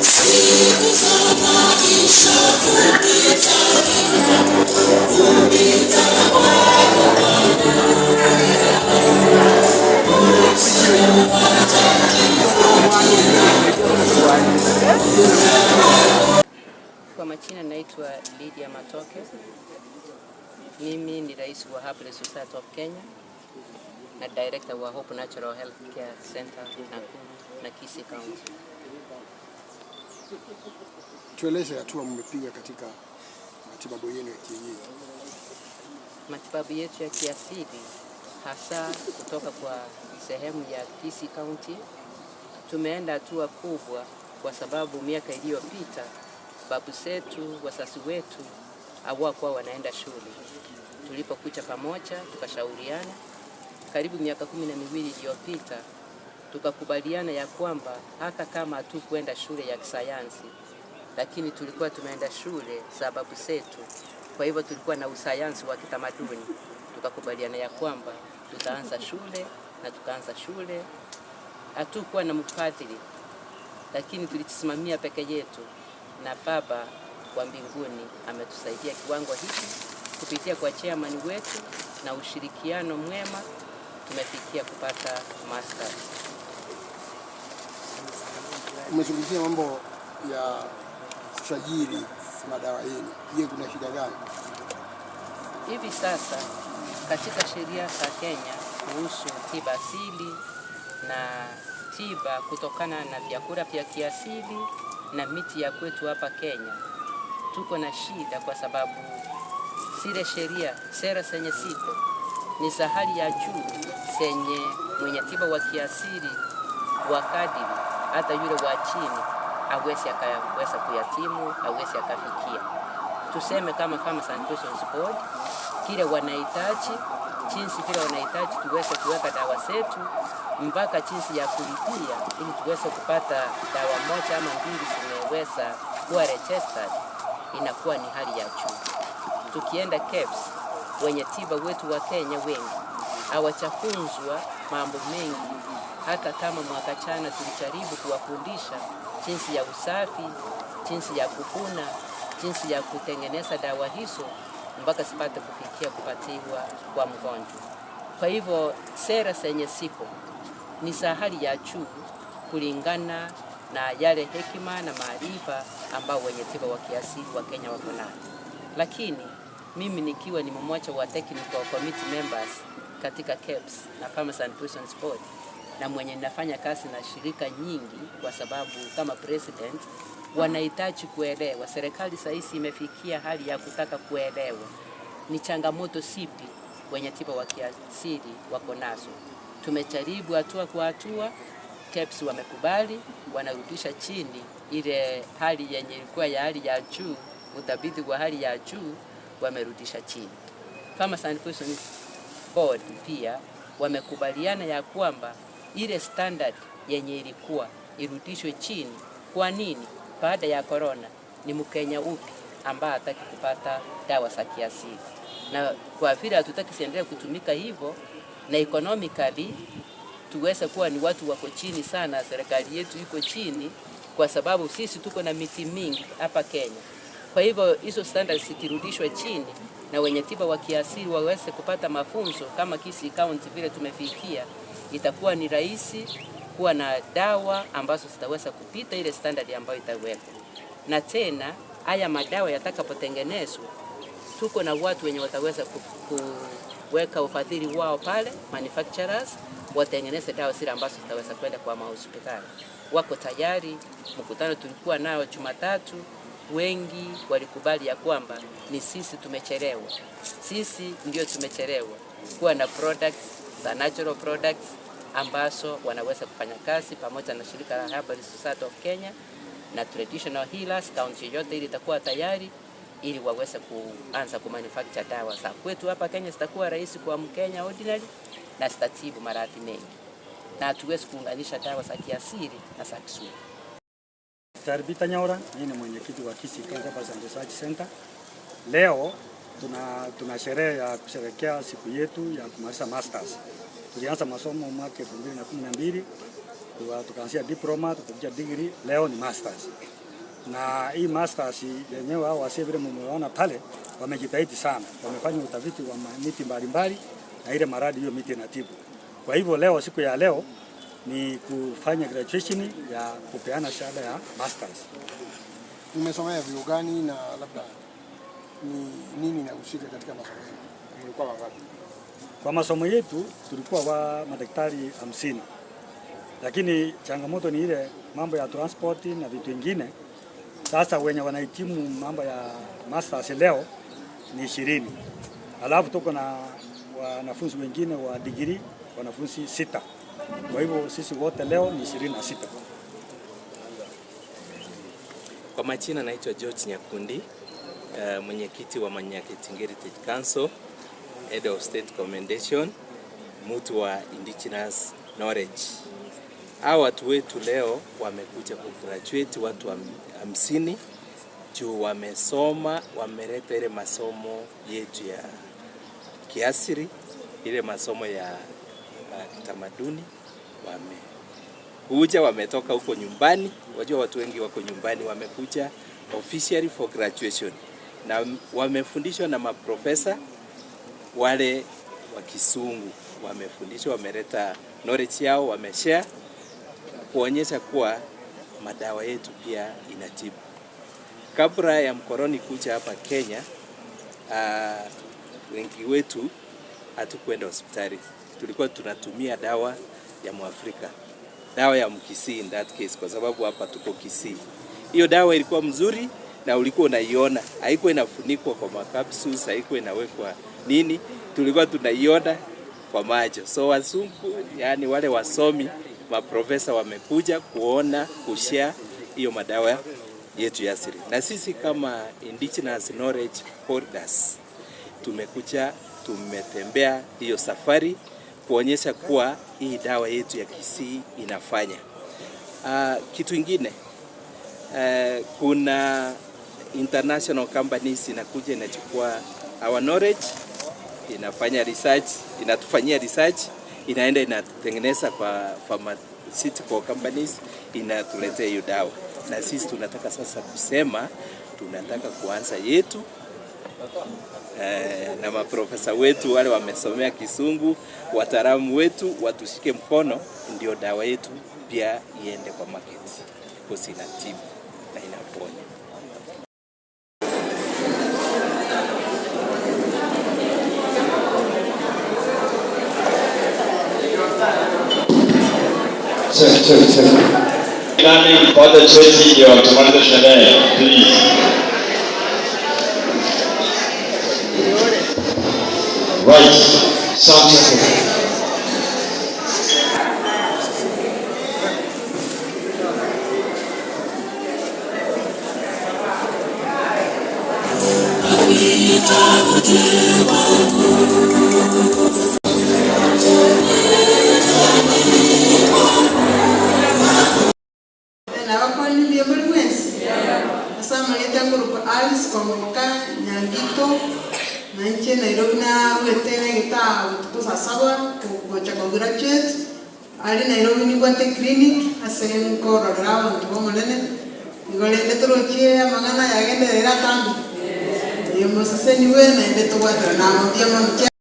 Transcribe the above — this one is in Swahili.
Siku za maisha hupita, hupita Usiwache kifo. Kwa majina naitwa Lydia Matoke. Mimi ni rais wa Herbalist Society of Kenya na director wa Hope Natural Health Care Center Nakuru na Kisii County. Tueleze hatua mmepiga katika matibabu yenu ya kienyeji. Matibabu yetu ya kiasili hasa kutoka kwa sehemu ya Kisii County tumeenda hatua kubwa, kwa sababu miaka iliyopita babu zetu, wazazi wetu hawakuwa wanaenda shule. Tulipokuja pamoja tukashauriana, karibu miaka 12 iliyopita, tukakubaliana ya kwamba hata kama hatukwenda shule ya kisayansi, lakini tulikuwa tumeenda shule za babu zetu, kwa hivyo tulikuwa na usayansi wa kitamaduni. Tukakubaliana ya kwamba tutaanza shule na tukaanza shule. Hatukuwa na mfadhili, lakini tulijisimamia peke yetu, na Baba wa mbinguni ametusaidia kiwango hiki kupitia kwa chairman wetu na ushirikiano mwema tumefikia kupata masters. Umezungumzia mambo ya kusajili madawa yenu. Je, kuna shida gani? Hivi sasa katika sheria za Kenya kuhusu tiba asili na tiba kutokana na vyakula vya kiasili na miti ya kwetu hapa Kenya, tuko na shida kwa sababu zile sheria, sera zenye ziko ni za hali ya juu, zenye mwenye tiba wa kiasili wa kadiri hata yule wa chini awezi akaweza kuyatimu, awezi akafikia. Tuseme kama Farmers and Poisons Board, kile wanahitaji, jinsi vile wanahitaji tuweze kuweka dawa zetu mpaka jinsi ya kulipia, ili tuweze kupata dawa moja ama mbili zimeweza kuwa registered, inakuwa ni hali ya juu. Tukienda KEBS, wenye tiba wetu wa Kenya wengi hawajafunzwa mambo mengi. Hata kama mwaka jana tulijaribu kuwafundisha jinsi ya usafi, jinsi ya kuvuna, jinsi ya kutengeneza dawa hizo mpaka zipate kufikia kupatiwa kwa mgonjwa. Kwa hivyo sera zenye ziko ni za hali ya juu kulingana na yale hekima na maarifa ambao wenye tiba wa kiasili wa Kenya wako nayo. Lakini mimi nikiwa ni mmoja wa technical committee members katika KEBS na Farmers and Poisons Board na mwenye ninafanya kazi na shirika nyingi, kwa sababu kama president wanahitaji kuelewa. Serikali saa hizi imefikia hali ya kutaka kuelewa ni changamoto zipi wenye tiba wa kiasili wako nazo. Tumejaribu hatua kwa hatua, KEBS wamekubali, wanarudisha chini ile hali yenye ilikuwa ya hali ya juu, uthabiti wa hali ya juu wamerudisha chini. Farmers and Poisons Board pia wamekubaliana ya kwamba ile standard yenye ilikuwa irudishwe chini. Kwa nini? Baada ya corona ni Mkenya upi ambaye hataki kupata dawa za kiasili? Na kwa vile hatutaki ziendelee kutumika hivyo, na economically tuweze kuwa ni watu wako chini sana, serikali yetu iko chini, kwa sababu sisi tuko na miti mingi hapa Kenya. Kwa hivyo hizo standards zikirudishwa chini na wenye tiba wa kiasili waweze kupata mafunzo kama Kisii County vile tumefikia, itakuwa ni rahisi kuwa na dawa ambazo zitaweza kupita ile standard ambayo itawekwa. Na tena haya madawa yatakapotengenezwa, tuko na watu wenye wataweza kuweka ufadhili wao pale, manufacturers watengeneze dawa zile ambazo zitaweza kwenda kwa mahospitali. Wako tayari. Mkutano tulikuwa nao Jumatatu, wengi walikubali ya kwamba ni sisi tumechelewa, sisi ndio tumechelewa kuwa na products za natural products ambazo wanaweza kufanya kazi pamoja na shirika la Herbalist Society of Kenya na traditional healers. Kaunti yoyote ili itakuwa tayari ili waweze kuanza kumanufacture dawa za kwetu hapa Kenya, zitakuwa rahisi kwa Mkenya ordinary na zitatibu maradhi mengi, na hatuwezi kuunganisha dawa za kiasili na za kizungu. Daktari Peter Nyaura, mimi ni mwenyekiti wa Kisii County Herbal and Research Center. Leo tuna sherehe ya kusherehekea siku yetu ya kumaliza masters. Tulianza masomo mwaka 2012 Tukaanzia diploma, tukakuja degree, leo ni masters. Na hii masters yenyewe hao wasee vile mmeona pale wamejitahidi sana, wamefanya utafiti wa miti mbalimbali na ile maradi hiyo miti inatibu. Kwa hivyo leo, siku ya leo ni kufanya graduation ya kupeana shahada ya masters. Umesomea vyuo gani na labda ni nini inahusika katika masomo yenu? Mlikuwa wangapi? Kwa masomo yetu tulikuwa wa madaktari 50, lakini changamoto ni ile mambo ya transport na vitu vingine. Sasa wenye wanahitimu mambo ya masters leo ni 20, alafu tuko na wanafunzi wengine wa degree wanafunzi 6. Kwa hivyo sisi wote leo ni 26. Kwa majina naitwa George Nyakundi, mwenyekiti wa Mwanyagetinge Heritage Council, Head of State Commendation, mtu wa Indigenous Knowledge. Hawa watu wetu leo wamekuja kugraduate watu 50 juu wamesoma, wameleta ile masomo yetu ya kiasili, ile masomo ya kitamaduni wamekuja, wametoka huko nyumbani. Wajua watu wengi wako nyumbani, wamekuja officially for graduation na wamefundishwa na maprofesa wale wa Kisungu, wamefundishwa, wameleta knowledge yao, wameshare kuonyesha kuwa madawa yetu pia inatibu. Kabla ya mkoloni kuja hapa Kenya, wengi wetu hatukwenda hospitali, tulikuwa tunatumia dawa ya Mwafrika, dawa ya Mkisii in that case, kwa sababu hapa tuko Kisii. Hiyo dawa ilikuwa mzuri na ulikuwa unaiona, haikuwa inafunikwa kwa makapsules, haikuwa inawekwa nini, tulikuwa tunaiona kwa macho. So wazungu, yani wale wasomi maprofesa wamekuja kuona kushare hiyo madawa yetu ya asili, na sisi kama indigenous knowledge holders tumekuja, tumetembea hiyo safari kuonyesha kuwa hii dawa yetu ya Kisii inafanya. Kitu ingine, kuna international companies inakuja inachukua our knowledge, inafanya research, inatufanyia research, inaenda inatengeneza kwa pharmaceutical companies, inatuletea hiyo dawa. Na sisi tunataka sasa kusema tunataka kuanza yetu, na maprofesa wetu wale wamesomea Kisungu, wataalamu wetu watushike mkono, ndio dawa yetu pia iende kwa market, because inatibu na inaponya. Check, check, check. Nani mpate cheti ndio tumalize sherehe, please. Right. Sound check. Nabakonibie muri mwesi asamulete nguruko Alice Kwamboka Nyangito nanche Nairobi narwete gita butuku saa saba kugocha kwa graduate ali Nairobi nibwate clinic ase nkororera abanto bomonene igorende torochie amang'ana yagenderera atambi iyo moseseniwe naende tobwatera namondia mono.